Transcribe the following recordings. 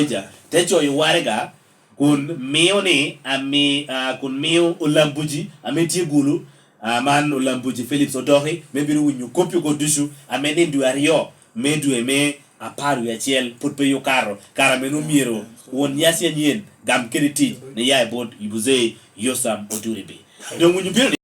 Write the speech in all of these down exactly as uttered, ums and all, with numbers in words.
Legislature te coyo waraga kun mio ni ami, ah, kun mio Olambuji ame tye Gulu, ah, man Olambuji Phillips Odoki, me bino winyo koppi oko ducu ame ni dwe aryo me dwe me apar wie acel pwod pe okato, kare ame nwoŋo myero won nyasi anyen gam kede tic ni ya i bot Muzee Yosam Odur Ebii. Doŋ winyo bino ni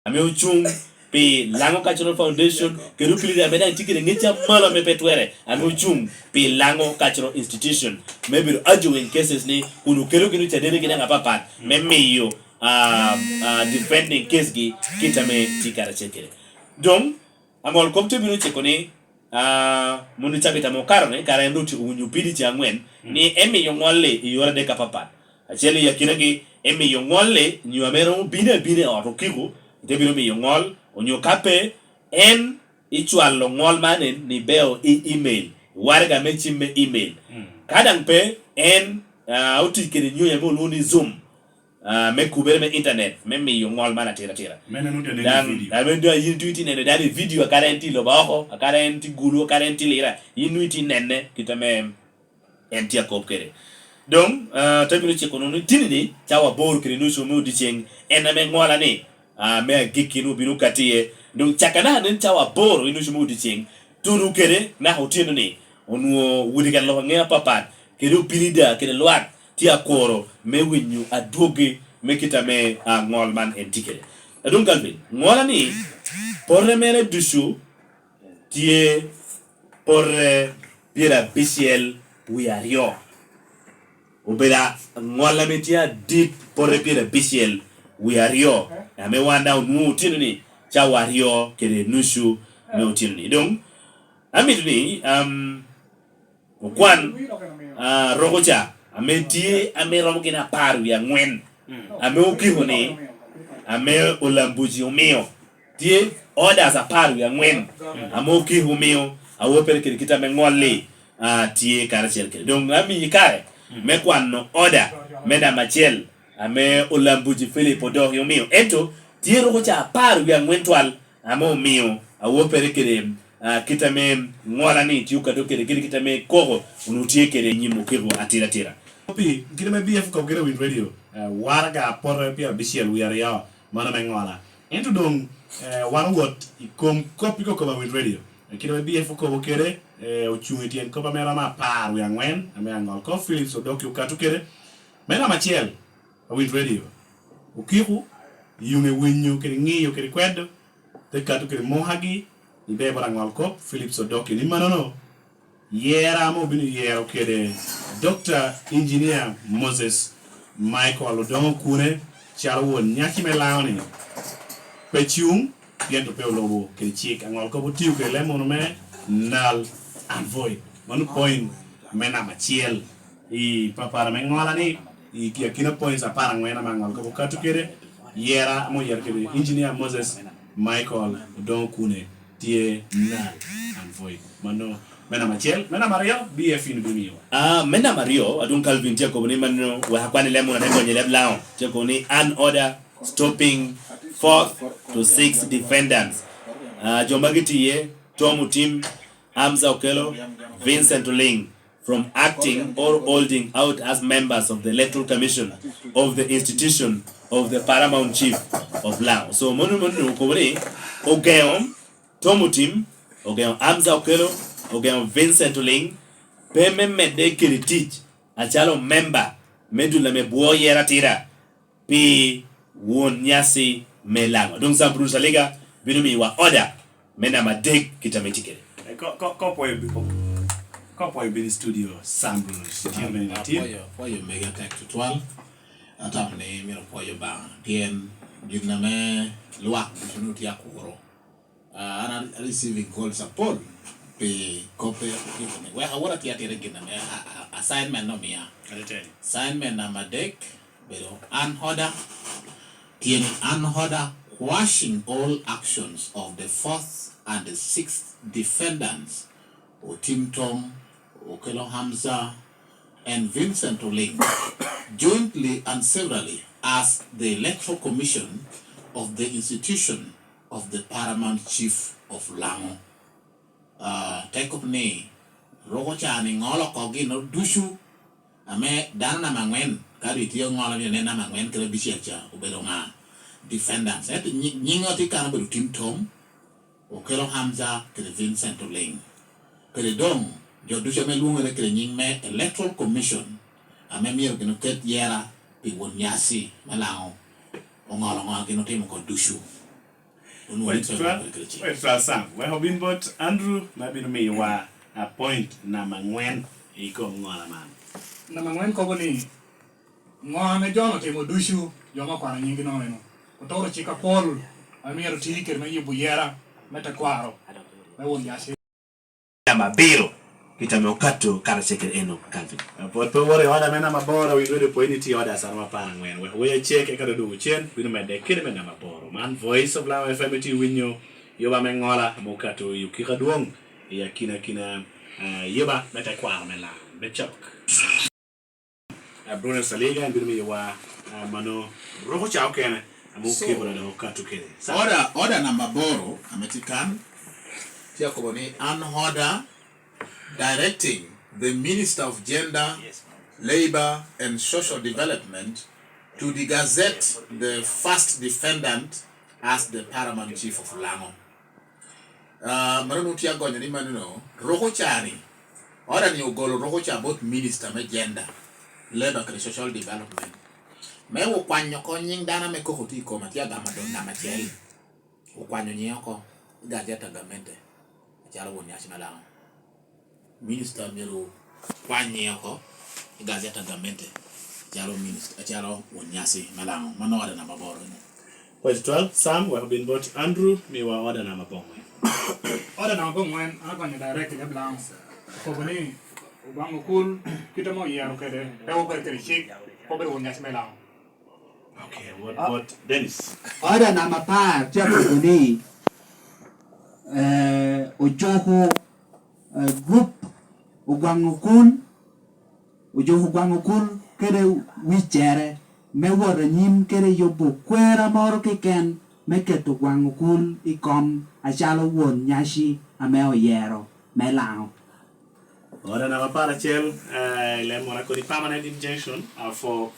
ame ocuŋ pi Laŋo Cultural Foundation, kede opiliri ame daŋ tye kede ŋec a malo ame pe twere, ame ocuŋ pi Laŋo Cultural Institution, me bedo arguing cases ni kun okelo gin ocadenegi daŋ apapat, me miyo, ah, ah, defending case gi kit ame tye karacel kede. Doŋ, aŋol kom te bino ciko ni, ah, mono cabit ame okato ni, kara en doŋ otyeko winyo opidi ce aŋwen, ni emiyo ŋol-li i yore adek apapat. Acel i akinagi, emiyo ŋol-li nyo ame romo bino abina i ot okiko, ite bino miyo ŋol, onyo ka pe, en icwalo ŋol man en ni beo i email, waraga me cim me email. Ka daŋ pe, en, ah, otic kede nyonyo ame olwoŋo ni Zoom, ah, me kubere me internet, me miyo ŋol man atira atira. Me neno dano i Daŋ, video. Ame doŋ yin tuŋ itye neno dano i video, akara en tye i loba oko, akara en tye Gulu, akara en tye Lira, yin nwoŋo itye nene, kit ame en tye akop kede. Doŋ, ah, te bino ciko nwoŋo ni tini-ni, cawa aboro kede nucu me odyeŋ, en ame ŋola ni, ah, me agikki nwoŋo bino kati iye. Doŋ cakana anen cawa aboro i nucu me odyeŋ, tuno kede naka otyeno-ni, onwoŋo wode ka lok aŋeo apapat, kede opirida kede lwak tye akoro me winyo adwogi me kit ame, ah, ŋol man en tye kede. Adwoŋ Calvin, ŋola ni, pote mere ducu tye pote pyerabicel wie aryo. Obedo a-, ŋol ame tye adit pote pyerabicel wie aryo, ame wan daŋ onwoŋo otyeno-ni cawa aryo kede nucu me otyeno-ni. Doŋ, amito ni, um, okwan, ah, roko ca, ame tye, ame romo gin apar wie aŋwen, ame okiko ni, ame Olambuji omio, tye orders apar wie aŋwen, ame okiko omio, awoppere kede kit ame ŋol-li, ah, tye karacel kede. Doŋ amiyi kare me kwano order me namba acel, ame Olambuji Philip Odoki omio. Ento tye roko ca apar wie aŋwen twal, ame omio awoppere kede, ah, kit ame ŋola ni tye okato kede, kede kit ame koko onwoŋo tye kede i nyim okiko atira atira. Pi kit ame B F okobo kede Wind Radio, eh, waraga apwote pyerabicel wie aryo, mano me ŋola. Ento doŋ, eh, wan owot i kom kop i kokoba Wind Radio. Eh, kit ame B F okobo kede, eh, ocuŋ i tyen kop ame romo apar wie aŋwen, ame aŋol kop Phillips Odoki okato kede. Me namba acel, Wind Radio. Okiko, yuŋe winyo kede ŋiyo kede kwedo, te kato kede mokagi, ibe bot aŋol kop, Philip Sodoki, ni mannono, yera ame obino yero kede Doctor Engineer Moses Michael Odongo Okune, calo won nyaci me Laŋo-ni, pe cuŋ, pien to pe olubo kede cik. Aŋol kop otiyo kede leb munu me null and void. Mano point me namba acel. I papara me ŋola ni, i akina points apar aŋwen ame aŋol kop okato kede, yera ame oyero kede Engineer Moses Michael Odongo Okune tye null and void. Mano me namba acel. Me namba aryo, B F in bimiyo. Ah, me namba aryo, adwoŋ Calvin tye akobo ni mano, wek akwan i leb munu ate gonyo i leb Laŋo. Tye akobo ni an order stopping fourth to sixth defendants. Ah, jo magi tye, Tom Otim, Hamza Okello, Vincent Oling, from acting or holding out as members of the Electoral Commission of the institution of the Paramount Chief of Laŋo. So, mano, mano okobo ni ogeŋo Tom Otim, ogeŋo Hamza Okello, ogeŋo Vincent Oling, pe me medde kede tic acalo member me dul ame bwo yera atira, pi won nyasi me Laŋo. Doŋ Sam Bruce Aliga bino miyowa order me namba adek kit ame tye kede. Eh, ko, ko, ko pwoyo bi-, ko, ko pwoyo bino i studio, Sam Bruce. Itye mene, Tim? Apwoyo, apwoyo mega tek tutwal. Atamo ni myero opwoyo Obaŋa, pien gin ame lwak ducu nwoŋo tye akuro. Ah, an a receiving calls apol pi kop pe okiko ni. Wek awot atye atira i gin ame a-, a-, assignment omia. Assignment namba adek, bedo an order, tye ni an order quashing all actions of the fourth and the sixth defendants, Otim Tom, Okello Hamza, and Vincent Oling, jointly and severally as the Electoral Commission of the institution of the Paramount Chief of Laŋo. Ah, te kop ni, roko ca ni ŋolo oko gin ducu Ame dano namba angwen, ka ri tye oŋolo ni nen namba angwen kede abicel ca obedo ŋa? Defendants. Ento nyi-, nyiŋe tye kan obedo Tim Tom, Okello Hamza kede Vincent Oliŋ. Kede doŋ jo ducu ame lwoŋere kede nyiŋ me Electoral Commission ame myero gin oket yera pi won nyaci me Laŋo oŋolo ŋo gin otimo oko ducu. Onwoŋo ni Wait, twero twal, kede cik. Wait, twal Sam. Wek obin bot Andrew ma bino miyowa a point namba angwen i kom ŋola man. Namba angwen kobo ni, ŋo ame jo-nu otimo ducu, jo ame okwano nyinggi nono eno, oturo cik apol ame myero oti kede me yubo yera me tekwaro me won nyaci. Namba abiro, kit ame okato karacel kede Enoch Calvin. Apot pe woro i oda me namba aboro, wi lwede pwod itye i oda sano apar angwen. Wek wei acek eka dodo wucen, bino medde kede me namba aboro. Man Voice of Laŋo F M itye winyo, yoba me ŋola ame okato i okiko adwoŋ i akinakina, ah, yoba me tekwaro me Laŋo. Bed cok. Ah, Bruno Saliga en bino miyowa, ah, mano roko ca okene, ame So, okiko dada okato kede. Sa- Order, order namba aboro, ame tye kan, tye akobo ni an order directing the Minister of Gender, Yes, ma'am. Labour and Social Development to degazette the first defendant as the paramount chief of Laŋo. Ah, mano nwoŋo tye agonyo ni manino, roko ca ni, order ni ogolo roko ca bot Minister me Gender, Labour kede Social Development, me okwanyo oko nyiŋ dano ame koko tye i kome, tye agamo doŋ namba acel. Okwanyo nyiŋe oko i gazetta gamente acalo won nyaci me Laŋo. Minister myero kwany nyiŋe oko i gazetta gamente acalo minist-, acalo won nyaci me Laŋo. Mano order namba aboro eno. Page twelve, Sam, wek obin bot Andrew, miwa order namba abongwen. Order namba abongwen, an agonyo direct i leb Laŋo. Okobo ni, Ogwaŋ Okul, kit ame oyero kede, pe obedo kede cik, pe obedo won nyaci me Laŋo. Okay, what, Ah. what, Dennis? Order namba apar tye akobo ni, eh, ojoko, eh, group Ogwaŋ Okul, ojoko Ogwaŋ Okul kede wicere me wot anyim kede yubo kwera moro keken me keto Ogwaŋ Okul i kom acalo won nyaci ame oyero me Laŋo. Order namba apar acel, eh, i leb moro kodi permanent injunction, uh, for,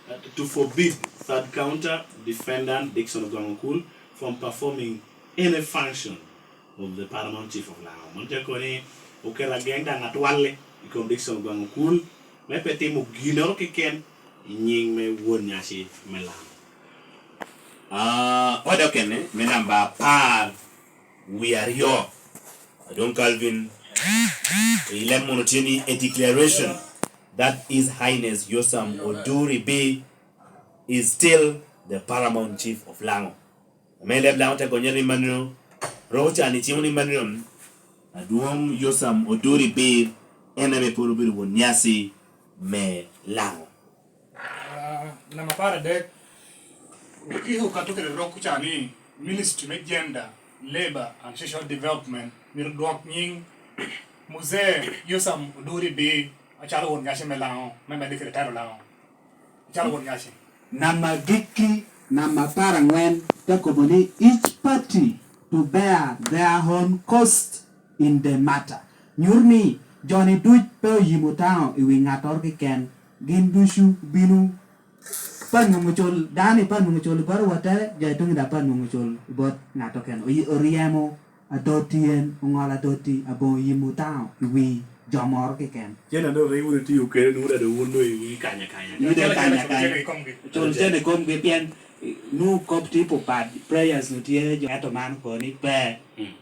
uh, to forbid third counter defendant Dickson Ogwaŋ Okul from performing any function of the paramount chief of Laŋo. Mano te kono ni oketo ageŋ daŋ atwal i kom Dickson Ogwaŋ Okul me pe timo ginnoro keken i nyiŋ me won nyaci me Laŋo. Ah, order okene me namba apar wie aryo. Adwoŋ Calvin, i leb munu tye ni a declaration that His Highness Yosam Oduri B is still the paramount chief of Laŋo. Ame leb Laŋo te gonye ni manino, roko ca ni cimo ni manino, Adwoŋ Yosam Oduri B en ame pwod obedo won nyaci me Laŋo. Ah, namba apar adek, okiko okato kede rok ca ni Ministry me Gender, Labour and Social Development myero dwok nyiŋ Muzee Yosam Oduri B acalo won nyaci me Laŋo, me medde kede tero Laŋo acalo won nyaci. Namba agikki, namba apar angwen, te kobo ni each party to bear their own cost in the matter. Nyuto ni jo-ni duc pe oyimo taŋo i wi ŋattoro keken, gin ducu bino pe anwoŋo col, dano-ni pe anwoŋo col i bot awottere, jo i tuŋi daŋ pe anwoŋo col i bot ŋat okene. Oyi-, oryemo adotti en, oŋolo adotti, aboŋo yimo taŋo i wi jo moro keken. Cen a doŋ rik wun itiyo kede, nwoŋo daŋ wun doŋ iwinyo kanya kanya. Wide kanya kanya. Cul cene i komgi, pien, eh, nwoŋo kop tye papat, prayers nu tye jo, ento man kono ni pe. Mm.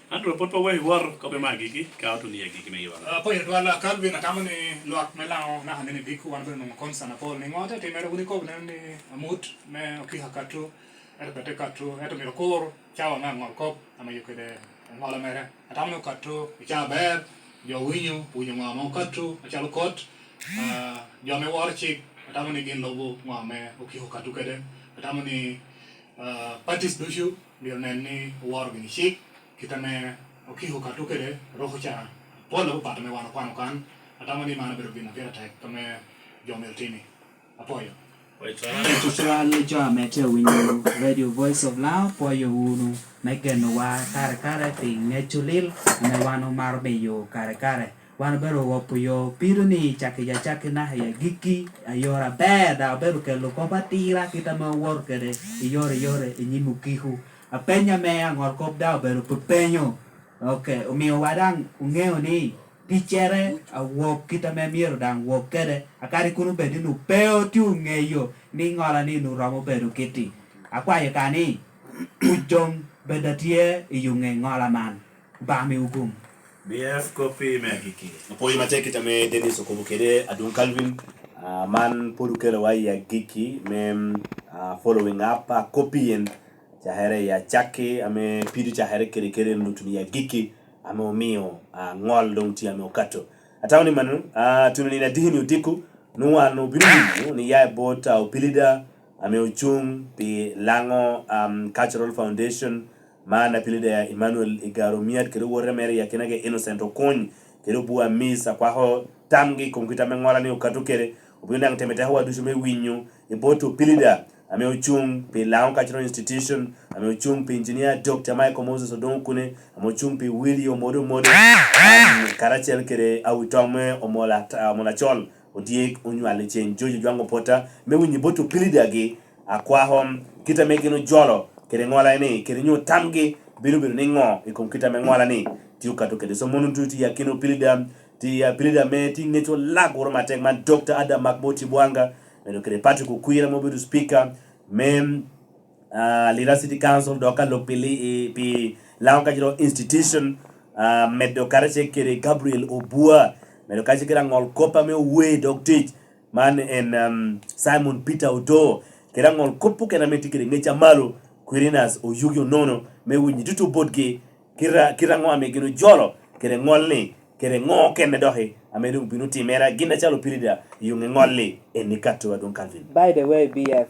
Andrew, pwod pe wek iwor kop me agikki, ka otuno i agikki me ywak. Ah, pwod twal, ah, Calvin, atamo ni lwak me Laŋo naka nene diko, wan bene onwoŋo concern apol. Ni ŋo te timere, wun ikobo neno ni amut me okiko akato, ento pe te kato, ento myero okur cawa me aŋol kop ame yo kede ŋolo mere. Atamo ni okato i cawa aber, jo owinyo, owinyo ŋo ame okato, acalo kot, ah, jo ame woro cik, atamo ni gin lubo ŋo ame okiko okato kede. Atamo ni, ah, parties ducu myero nen ni oworo gini cik, kit ame okiko okato kede, roko ca, pol apapat ame wan okwano kan, atamo ni man obedo gin a pire tek ame jo myero timi. Apwoyo. Tutwal jo ame tye awinyo Radio Voice of Laŋo, pwoyo wunu me genowa kare kare pi ŋec olil ame wan omaro miyo kare kare. Wan obedo owopo yo pido ni cakki ja cakki naka i agikki, ayore aber, dok obedo kelo kop atira kit ame owoto kede i yore yore i nyim okiko. Apeny ame aŋol kop daŋ obedo pepenyo. Ok, omiowa daŋ oŋeo ni ticcere awok kit ame myero daŋ wok kede, akadi kun obed ni nu pe otye oŋeyo ni ŋola ni nu romo bedo kitti. Akwayo ka ni, kuc doŋ bed atye i yo ŋe ŋola man. Obaŋa miwu gum. B F kopi me agikki. Apwoyo matek kit ame Dennis okobo kede Adwoŋ Calvin. Ah, man pwod okelowa i agikki me, ah, following up, ah, kopi en cakere i acakki ame pido cakere kede kede en lutu ni agikki ame omio, ah, ŋol doŋ tye ame okato. Atamo ni mano, ah, tuno nino adiki ni odiko, nwoŋo wan obino winyo ni ya i bot, ah, opilida ame ocuŋ pi Laŋo, um, Cultural Foundation, man apilida Emmanuel Igaro Miat kede owote mere i akinagi Innocent Okuny kede Obua Miss, akwako tamgi i kom kit ame ŋola ni okato kede. Obino daŋ temo tekowa ducu me winyo i bot opilida ame ocuŋ pi Laŋo Cultural Institution, ame ocuŋ pi Engineer Doctor Michael Moses Odongo Okune, ame ocuŋ pi Willy Omodo Omodo, um, karacel kede Awitoŋ me Omola, Omola Acol. Odyek onywal i cen George Ojwang Opota me winyo bot opilidagi, akwako kit ame gin ojolo kede ŋola ni, kede nyo tamgi bino bedo niŋo i kom kit ame ŋola ni tye okato kede. So, mono tutu i akina opilida, tye apilida ame tye ŋec olagoro matek man, Doctor Adam Makboti Bwanga, medo kede Patrick Okwira ma obedo speaker me ah, Lira City Council, dok ka lok pi, li- i- pi Laŋo Cultural Institution, ah, medo karacel kede Gabriel Obua, medo karacel kede aŋol kop ame owe dog tic, man en, um, Simon Peter Odoo, kede aŋol kop okene ame tye kede ŋec amalo, Quirinas Oyugi Onono, me winyo ducu botgi, kite, kite aŋo ame gin ojolo, kede ŋol ni, kede ŋo okene doki ame doŋ bino timere gin acalo pirida i yoŋe ŋol-li, en ni kato Adwoŋ Calvin. By the way, B F,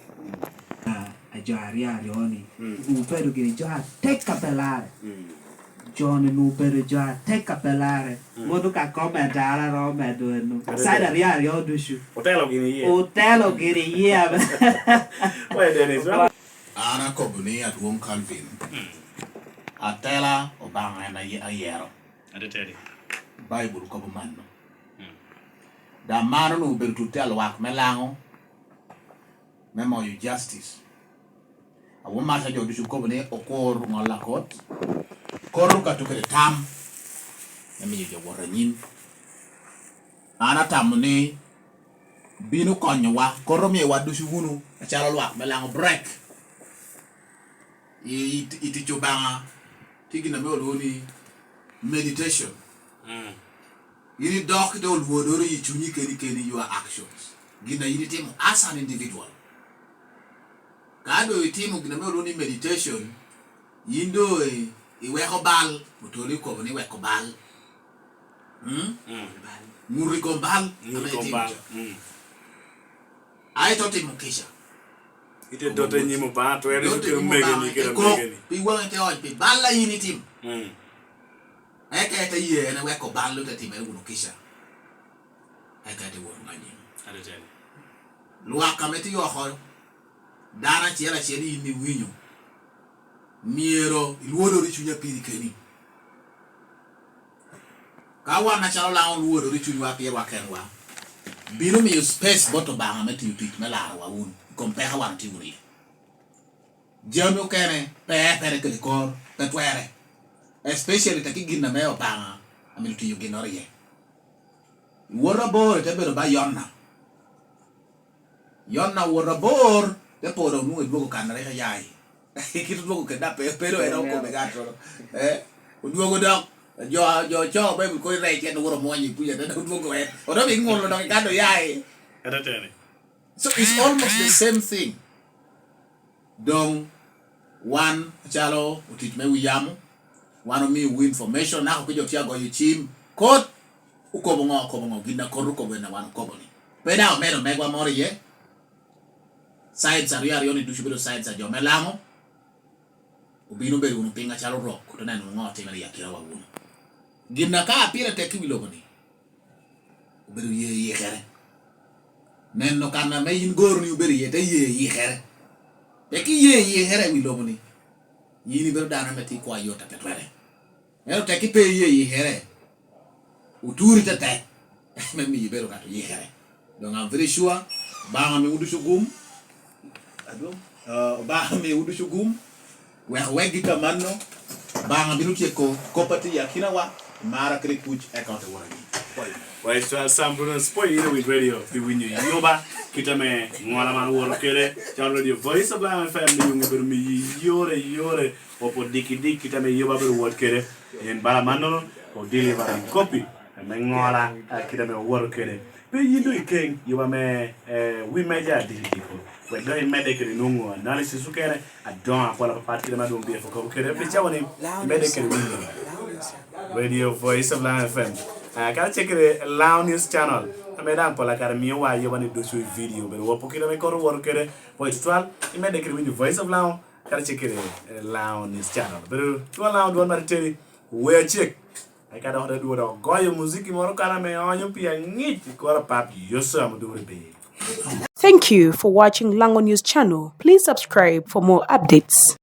ah, a jo aryo aryo ni, mm, obedo gini jo atek ka pe larre. Mm. Jo-ni nu obedo jo atek ka pe larre. Mm. Mono ka kome adara romo medo eno. Ate side tek. Aryo aryo ducu. Otelo gini iye. Otelo gini iye. Oe, Dennis, wa- An akobo ni Adwoŋ Calvin, mm, atela Obaŋa en aye-, ayero. Ateteni. Baibul kobo mano. Mm. Daŋ mano onwoŋo obedo tut te alwak me Laŋo, me moyo justice. Awo maca jo ducu kobo ni okur ŋol akot, kor okato kede tam me miyo jo wot anyim. An atamo ni bino konyowa, kor omiyowa ducu wunu acalo lwak me Laŋo break. I, i, i tic Obaŋa tye gin ame olwoŋo ni meditation. Mm. In idok ite olwodoro i cunyi keni keni, your actions. Gin a in itimo as an individual. Ka doŋ itimo gin ame olwoŋo ni meditation, yin doŋ i-, iweko bal, otoni okobo ni weko bal. Mm? Mm. Ŋut i kom bal, ŋut ame i kom itimo bal. Ca. Mm. Aeto timo kica. Ite doto i nyim Obaŋa, twero ico kede omegeni, kede omegeni. Pi waŋi te oc, pi bal a in itimo. Mm. Eka ite ye en eweko bal ote timere wunu kica. Eka ite wot wunu anyim. Ateteni. Lwak ame tye oko, dano acel acel in iwinyo, myero ilwodori cunya piri keni. Ka wan acalo Laŋo olwodoro i cunywa pirwa kenwa, bino miyo space bot Obaŋa me tiyo tic me larowa wunu i kom peko a wan otye wunu iye. Jami okene pe epere kede kor, pe twerre. Especially tekki gin ame Obaŋa amito tiyo ginnoro iye. Iwoto abor, ite bedo ba Yona. Yona owoto abor, te poro onwoŋo edwogo kan a rik eya i. Kit odwogo kede a pe, pe doŋ en okobe gatoro. Eh? Odwogo dok, jo, jo co Baibul kono rec en owoto omwonyo i kuca, te dok odwogo en. Odok i ŋulo dok i kan oya i. Ete tene. So it's almost the same thing. Doŋ wan acalo otic me wi yamo, wan omiowu information, naka pe jo tye agoyo cim, kot okobo ŋo, okobo ŋo, gin a kot okobo en a wan okobo ni. Pe daŋ omedo megwa moro iye. Sides aryo aryo ni ducu bedo sides a jo me Laŋo. Obino bedo wunu piny acalo rok, ote neno ŋo otimere i akinawa wunu. Gin a ka pire tek i wi lobo ni, obedo ye yikere. Neno kan ame yin goro ni obedo iye, te ye yikere. Tek iye yikere i wi lobo ni, yin ibedo dano ame tye i kwo ayot a pe twere. Ento tek ipe iye yikere, Oturi tetek me miyo ibedo ngat oyikere. Dong I'm very sure Obaŋa miwu ducu gum. Adwoŋ. Uh, Obaŋa miwu ducu gum. Wek owek gik amanno, Obaŋa bino tyeko kop atye i akinawa, mara kede kuc eka ote wora gi. Wa Israel Sam Bruno, spoil ire with radio, pi winyo yoba, kit ame ŋola man woto kede, calo radio Voice of Lion F M, ni yung bedo miyi yore, yore, opo diki dik, kit ame yoba bedo wot kede, en bala mannono, o deliver en copy, ame ŋola, ah, kit ame owoto kede. Pe yin doŋ ikeng, yoba me, eh, wi meja diki diko. Wek doŋ imedde kede nwoŋo analysis okene, adoŋo akwalo papat kede ma dwon B F okobo kede, pi cawa ni, imedde kede winyo. Radio Voice of Lion F M. Ah, kara ce kede Lao News Channel. Ame daŋ pola kare mio wa yoba ni ducu i video, bedo wopo kede ame koro woro kede, po i tutwal, imedde kede winyo Voice of Lao, kara ce kede, eh, Lao News Channel. Bedo tutwal Lao dwon mar teni, we acek. Eka dok te dwogo dok goyo muziki moro kara ame onyo pi aŋic i kor apap Yecu ame odure ber. Thank you for watching Lango News Channel. Please subscribe for more updates.